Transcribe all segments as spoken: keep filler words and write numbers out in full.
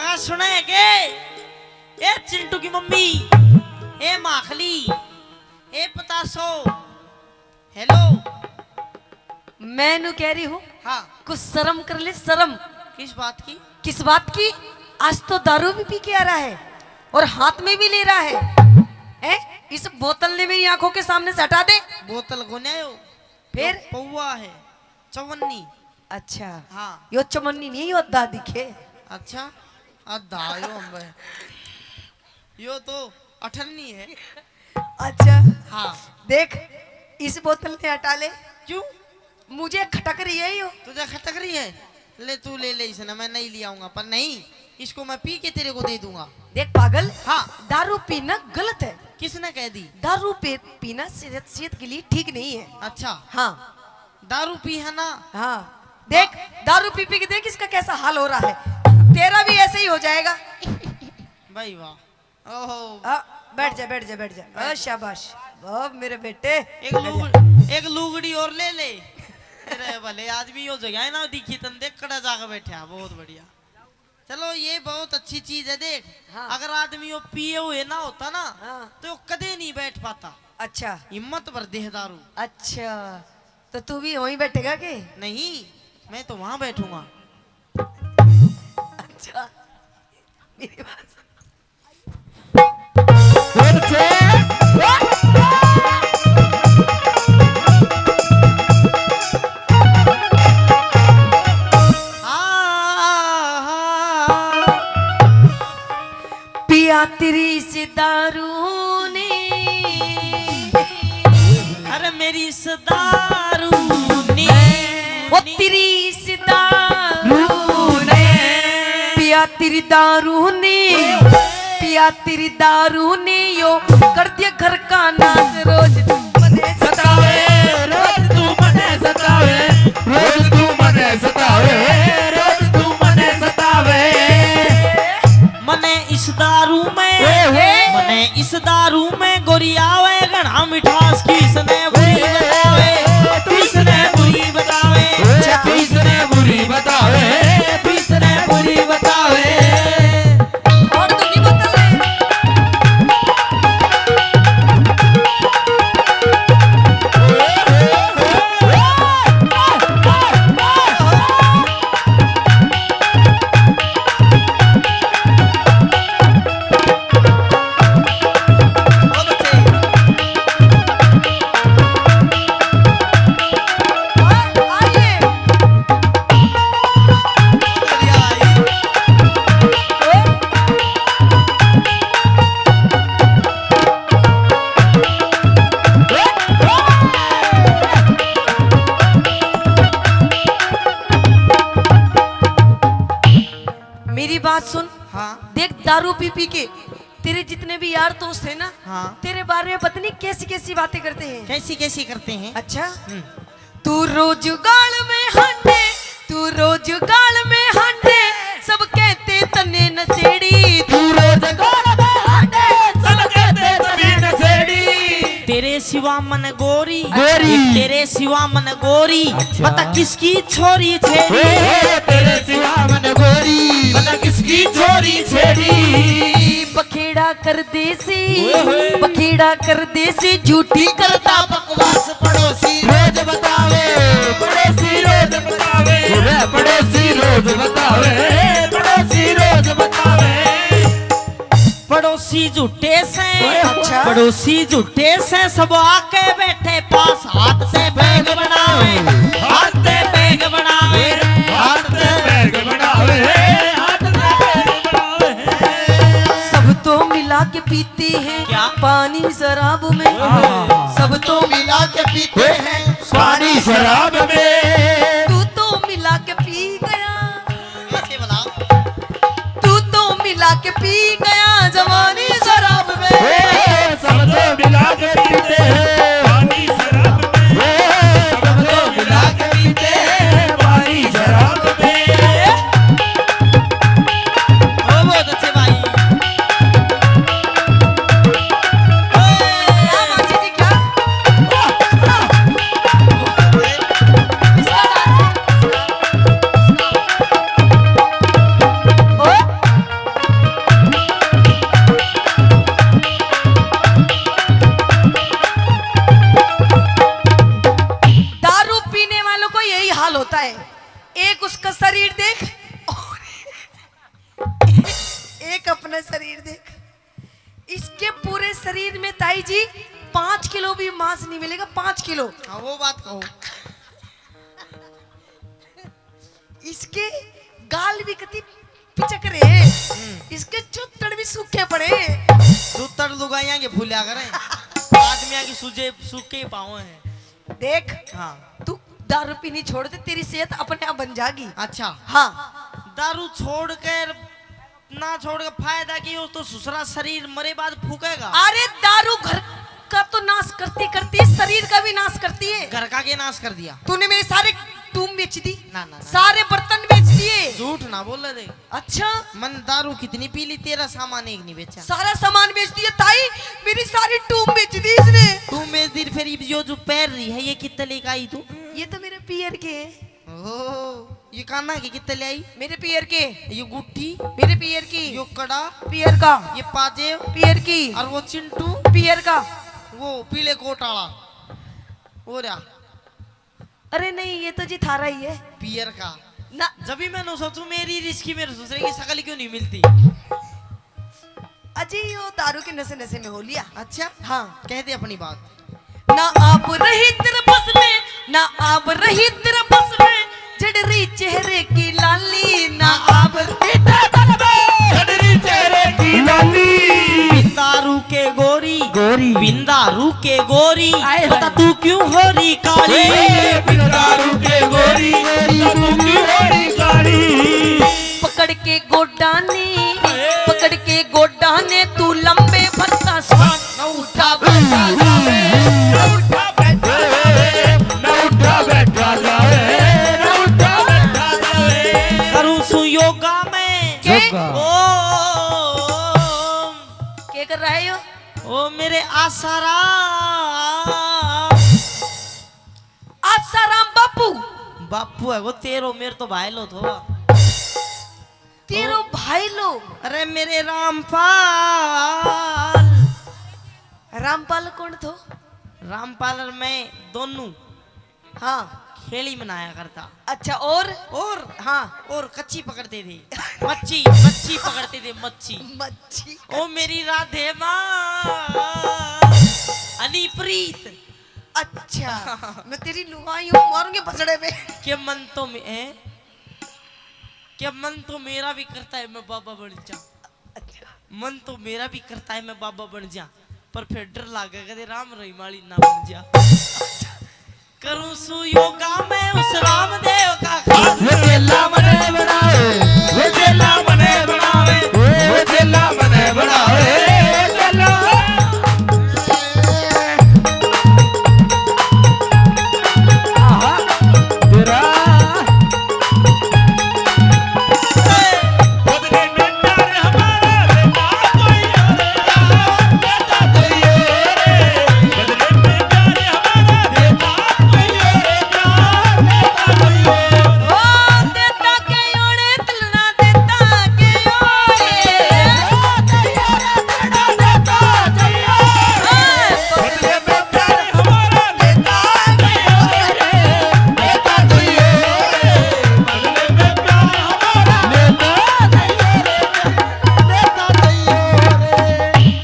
आ सुने के? ए चिंटू की मम्मी, ए माखली, ए पतासो, हेलो। मैं नू कह रही हूँ, हाँ। कुछ शर्म कर ले, शर्म। किस बात की? किस बात की? आज तो दारू भी पी के आ रहा है और हाथ में भी ले रहा है। हैं? इस बोतल ने मेरी आंखों के सामने से हटा दे। बोतल को नहीं हो, फिर? यो पौवा है, चवन्नी। अच्छा। हाँ। यो चवन्नी नहीं, यो अद्धा दिखे। अच्छा, अद्धा आयो हम भाई। यो तो अठन्नी है। अच्छा। हाँ। देख, इस बोतल ने हटा ले। क्यों? मुझे खटक रही है यो। तुझे खटक रही है? ले, तू ले ले इसने, मैं नहीं ले आऊंगा। पर नहीं, इसको मैं पी के तेरे को दे दूंगा। देख पागल, हाँ। दारू पीना गलत है। किसने कह दी? दारू पे पीना सेहत, सेहत के लिए ठीक नहीं है। अच्छा। हाँ। दारू पी है ना? हाँ। देख, दारू पी पी के देख इसका कैसा हाल हो रहा है। तेरा भी ऐसे ही हो जाएगा। भाई वाह। ओहो। आ, बैठ जा, बैठ जा, बैठ जा। बैठ। ओ, शाबाश। वाह, मेरे बेटे। एक बैठ जा। लुग-, एक लुगड़ी और ले ले। तेरे भले आदमी हो जगह है ना, दिखी तन देख, कड़ा जाके बैठा, बहुत बढ़िया। चलो, ये बहुत अच्छी चीज है। देख, हाँ। अगर आदमी वो पिए हुए ना होता ना, हाँ। तो वो कदे नहीं बैठ पाता। अच्छा। हिम्मत भर दे दारू। अच्छा, तो तू भी वहीं बैठेगा के? नहीं, मैं तो वहां बैठूंगा। अच्छा, मेरी बात सुन। पिया तेरी इस दारू ने। अरे मेरी इस दारू ने। ओ तेरी इस दारू ने। पिया तेरी दारू ने। पिया तेरी दारू ने यो कर दिया घर का नाश। रोज तू मने सतावे, रोज तू मने सतावे, रोज तू मने सतावे, रोज तू मने सतावे। मने इस दारू में, ओए होए। मने इस दारू में गोरी आवे घना मिठास, किसने बुरी बतावे, किसने बुरी बतावे, किसने बुरी बतावे, किसने बुरी बतावे। और तो नहीं बतावे। मेरी बात सुन। हाँ। देख, दारू पी पी के तेरे जितने भी यार दोस्त हैं ना, हाँ। तेरे बारे में पता नहीं कैसी कैसी बातें करते हैं। कैसी कैसी करते हैं? अच्छा। हम्म। तू रोज गाल में हांडे, तू रोज गाल में हांडे, सब कहते तन्ने नशेड़ी। तू रोज गाल में हांडे, सब कहते तन्ने नशेड़ी। तेरे सिवा मन गोरी, गोरी। तेरे सिवा मन गोरी, अच्छा। बता किसकी छोरी छेड़ी। ओए, तेरे सिवा मन गोरी, बता किसकी छोरी छेड़ी। बखेड़ा कर देसी, ओए होए। बखेड़ा कर देसी, झूठी करता बकवास पड़ोसी रोज बतावे, पड़ोसी रोज बतावे, रे पड़ोसी रोज बतावे, पड़ोसी रोज बतावे। पड़ोसी झूठे से, ओए, अच्छा। पड़ोसी झूठे से, सब आके बैठे पास, हाथ से बैग बनावे, हाथ से बैग बनावे, हाथ से बैग बनावे, हाथ से बैग बनावे। सब तो मिला के पीते हैं, क्या? पानी शराब में। हाँ, हाँ, हाँ। सब तो मिला के पीते हैं, पानी शराब में। तू तो मिला के पी गया। ऐसे बुलाओ। तू तो मिला के पी गया जवानी शराब में। ए, सब तो मिला के पीते हैं पानी शराब में। ए, सब तो मिला के पीते हैं पानी शराब में। ओ, बहुत अच्छे भाई। ओ, क्या मासी जी, क्या? ओ, एक उसका शरीर देख, और एक अपना शरीर देख। इसके पूरे शरीर में, ताई जी, पाँच किलो भी मांस नहीं मिलेगा, पाँच किलो। हाँ, वो बात कहो। इसके गाल भी कति पिचक रहे, हम्म। इसके चुत्तड़ भी सूखे पड़े। चुत्तड़ लुगाइयां के फूल्या करे, आदमियां की सूजे सूखे पाँव हैं। देख, हाँ। तू दारू पीनी छोड़ दे, तेरी सेहत अपने आप बन जाएगी। अच्छा। हाँ। दारू छोड़ कर, ना छोड़ के फायदा की, वो तो सुसरा शरीर मरे बाद फूकेगा। अरे, दारू घर का तो नाश करती करती शरीर का भी नाश करती है। घर का के नाश कर दिया? तूने मेरे सारे टूम बेच दी, ना, ना, ना। सारे बर्तन बेच दिए। झूठ ना बोले दे। अच्छा। मन दारू कितनी पी ली, तेरा सामान एक नहीं बेचा। सारा सामान बेच दिया ताई, मेरी सारी टूम बेच दी इसने। टूम बेच दी, फिर ये जो, जो पैर रही है, ये कितने लेके आई तू? ये तो मेरे पियर के है। ओहो, ये काना के कितने ले आई? मेरे पियर के। ये गुट्ठी? मेरे पियर की। यो कड़ा? पियर का। ये पाजेब? पियर की। और वो चिंटू? पियर का। वो पीले कोट वाला? वो रहा। अरे नहीं, ये तो जी थारा ही है। पियर का। ना। जब भी मैंने सोचू, मेरी रिश्की मेरे दूसरे की शकल क्यों नहीं मिलती? अजी, यो दारू के नशे नशे में हो लिया। अच्छा? हाँ। कह दे अपनी बात। ना आप रही तेरे बस में, ना आप रही तेरे बस में, जड़ रही चेहरे की लाली। ना आप रही तेरे बस में, जड़ रही चेहरे की लाली। बिंदारू के गोरी, गोरी। बिंदारू के गोरी, आए हाय। बता तू क्यों हो रही काली? ए, बिंदारू के गोरी, बता तू क्यों हो रही काली? पकड़ के गोडा ने, पकड़ के गोडा ने तू लंबे भत्ता सा। ना उठा बैठा जावे, ना उठा बैठा जावे, ना उठा बैठा जावे, ना उठा बैठा जावे। करूँ सु योगा में। के? योगा। ओ। के कर रहा है यो? ओ मेरे आसाराम। आसाराम बापू। बापू है वो तेरो, मेरे तो भाई लो थो। तेरो ओ। भाई लो। अरे मेरे रामपाल। रामपाल कौन थो? रामपाल और मैं दोनों हाँ। खेली मनाया करता। अच्छा, और? और? हाँ। और कच्ची पकड़ते थे। मच्छी, मच्छी पकड़ते थे, मच्छी। मच्छी। ओ मेरी राधे माँ। हनीप्रीत। अच्छा। मैं तेरी लुगाई हूँ, मारूंगी भसड़े में। के मन तो में, हैं? के मन तो मेरा भी करता है मैं बाबा बन जा। अच्छा। मन तो मेरा भी करता है मैं बाबा बन जा, पर फिर डर लागे कदे राम रहीम वाली ना बन जा। करूं सु योगा मैं उस रामदेव का खास। वो चेला मने बनावे, वो चेला मने बनावे, वो चेला मने बनावे, चेला। आहा, तेरा।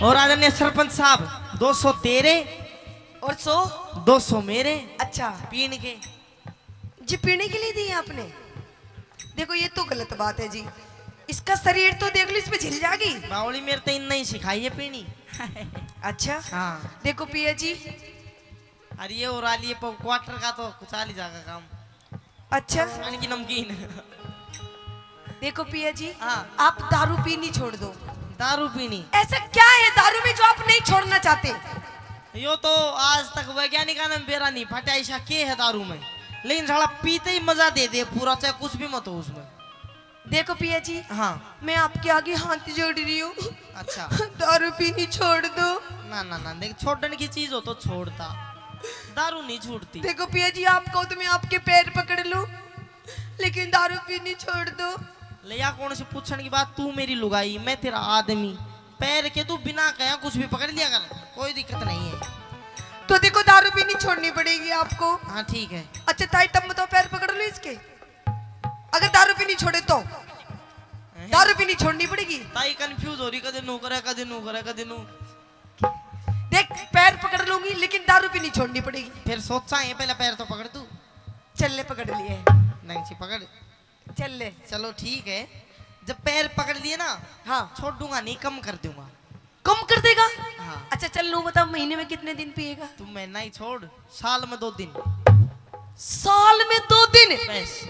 और आदरणीय सरपंच साहब, दो सौ तेरे और सौ? दो सौ मेरे। अच्छा। पीने के। जी, पीने के लिए दिए आपने? देखो, ये तो गलत बात है जी। इसका शरीर तो देख लो, इस पे झिल जाएगी। बावली मेरे तो इन्ना ही सिखाई है पीनी। अच्छा। हाँ। देखो पिया जी। अरे ये और आलिए प-, क्वार्टर का तो चाल ही जाएगा काम। अच्छा। पानी की नमकीन। देखो पिया जी, हाँ। आप दारू पीनी छोड़ दो। दारू पीनी? ऐसा क्या है दारू में जो आप नहीं छोड़ना चाहते? यो तो आज तक वैज्ञानिका ने बेरा नहीं फटा, ऐसा के है दारू में, लेकिन साला पीते ही मजा दे दे पूरा, चाहे कुछ भी मत हो उसमें। देखो पिया जी, हाँ। मैं आपके आगे हाथ जोड़ रही हूँ। अच्छा। दारू पीनी छोड़ दो। ना, ना, ना, देख, छोड़न की चीज हो तो छोड़ता, दारू नहीं छूटती। देखो पिया जी, आप कहो तो मैं आपके पैर पकड़ लूँ, लेकिन दारू पीनी छोड़ दो। ले, या कौन सी पूछण की बात, तू मेरी लुगाई, मैं तेरा आदमी, पैर के तू बिना कहा कुछ भी पकड़ लिया कर, कोई दिक्कत नहीं है। तो देखो, दारू पीनी छोड़नी पड़ेगी आपको। हाँ, ठीक है। अच्छा ताई, तब तो पैर पकड़ लो इसके। पीनी छोड़े तो? हैं? दारू पीनी छोड़नी पड़ेगी। ताई कंफ्यूज हो रही, कदे नू करे, कदे नू करे, कदे नू। देख, पैर पकड़ लूंगी, लेकिन दारू पीनी छोड़नी पड़ेगी। फिर सोचा है, पहले पैर तो पकड़ तू। चल ले, पकड़ लिए। नहीं जी, पकड़। चल ले। चलो ठीक है, जब पैर पकड़ लिए ना, हाँ। छोड़ूंगा नहीं, कम कर दूंगा। कम कर देगा? हाँ। अच्छा चल, नू बता, महीने में कितने दिन पिएगा? तू महीना ही छोड़, साल में दो दिन। साल में दो दिन? बस।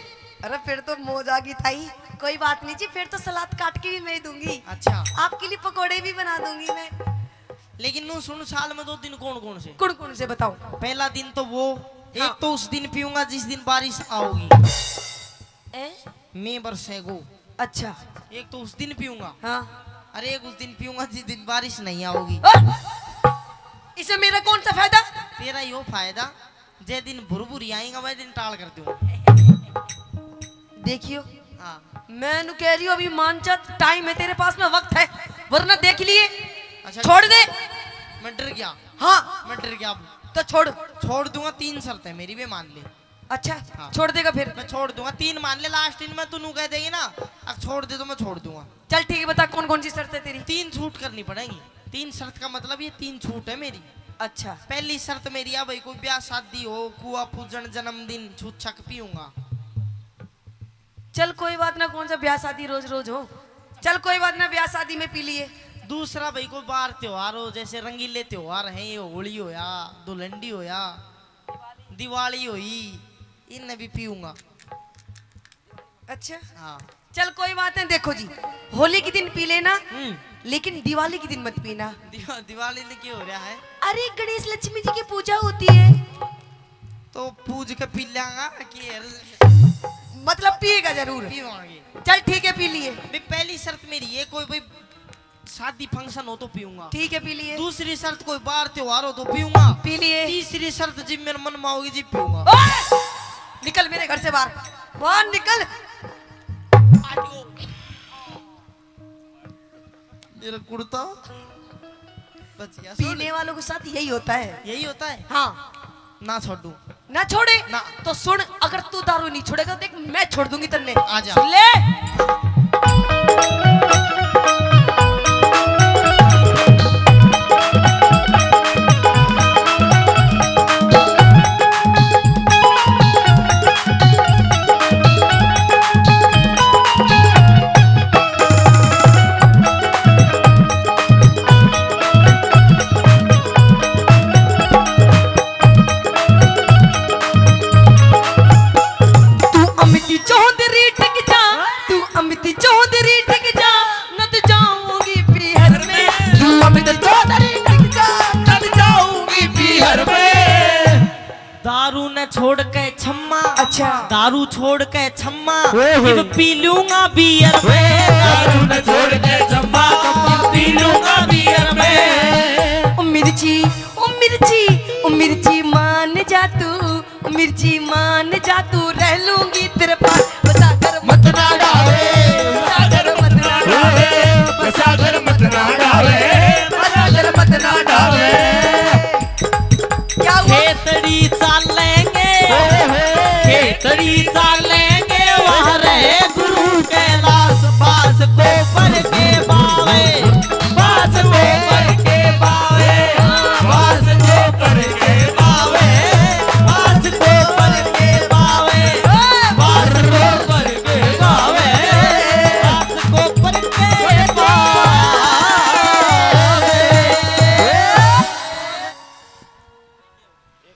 अरे फिर तो मौज आ गई ताई। कोई बात नहीं जी, फिर तो सलाद काट के भी मैं ही दूंगी। अच्छा। आपके लिए पकोड़े भी बना दूंगी मैं। लेकिन नू सुन, साल में दो दिन कौन कौन से? कौन कौन से बताओ? पहला दिन तो वो, हाँ। एक तो उस दिन पीऊंगा जिस दिन बारिश आओगी। ए? मई बरसेगो। अच्छा। एक तो उस दिन पीऊंगा। हाँ। अरे एक उस दिन पीऊंगा जिस दिन बारिश नहीं आओगी। ओ! इसे मेरा कौन सा फायदा? तेरा यो फायदा, जे दिन भुरभुरी आएगा वह दिन टाल कर दूंगा। देखियो। हाँ। मैं नु कह रही हूँ, अभी मान जा, टाइम है तेरे पास में, वक्त है, वरना देख लिए। अच्छा। छोड़ दे। मैं डर गया। हाँ। मैं डर गया अब। तो छोड़। छोड़ दूंगा, तीन शर्त है मेरी, वे मान ले। अच्छा, हाँ। छोड़ देगा फिर? मैं छोड़ दूंगा, तीन मान ले, लास्ट दिन में तू नू कह देगी ना, अब छोड़ दे तो मैं छोड़ दूंगा। चल ठीक है, बता कौन कौन सी शर्त है तेरी? तीन छूट करनी पड़ेंगी। तीन शर्त का मतलब ये तीन छूट है मेरी। अच्छा। पहली शर्त मेरी है भाई, कोई ब्याह शादी हो, कुआ पूजन, जन्मदिन, छूछक पीऊंगा। चल कोई बात ना, कौन सा ब्याह शादी रोज रोज हो। चल कोई बात ना, ब्याह शादी में पी लिए। दूसरा भाई, कोई बार त्योहार हो, जैसे रंगीले त्योहार हैं, ये होली होया, धुलंडी होया, दिवाली होई, इनने भी पीऊंगा। अच्छा। हाँ। चल कोई बात नहीं, देखो जी, होली के दिन पी लेना, हम्म। लेकिन दिवाली के दिन मत पीना। दिवा-, दिवाली ने क्या हो रहा है? अरे गणेश लक्ष्मी जी की पूजा होती है। तो पूज के पी लेंगा कि मतलब पिएगा जरूर। पीवांगे। चल ठीक है, पी लिए। भाई पहली शर्त मेरी ये, कोई भाई शादी फंक्शन हो तो पीऊंगा। ठीक है, पी लिए। दूसरी शर्त कोई बार त्योहार हो तो पीऊंगा। पी लिए। तीसरी शर्त जिब मेरे मन में आओगी जिब पीऊंगा। ओए! निकल मेरे घर से बाहर, बाहर निकल। मेरा कुर्ता बच गया। पीने वालों के साथ यही होता है। यही होता है? हाँ। ना छोड़ू। ना छोड़े? ना। तो सुन, अगर तू दारू नहीं छोड़ेगा, देख मैं छोड़ दूंगी तन्ने। आ जा। सुन ले। तू अमित चौधरी टिक जा, तू अमित चौधरी टिक जा, न तो जाऊंगी पीहर में। तू अमित चौधरी टिक जा, न तो जाऊंगी पीहर में। दारू न छोड़ के छम्मा, अच्छा। दारू छोड़ के छम्मा, ओहो। इब पी लूंगा बियर में। दारू न छोड़ के छम्मा, पी लूंगा बियर में। ओ मिर्ची, ओ मिर्ची, ओ मिर्ची मान जा तू, ओ मिर्ची मान जा तू, रह लूंगा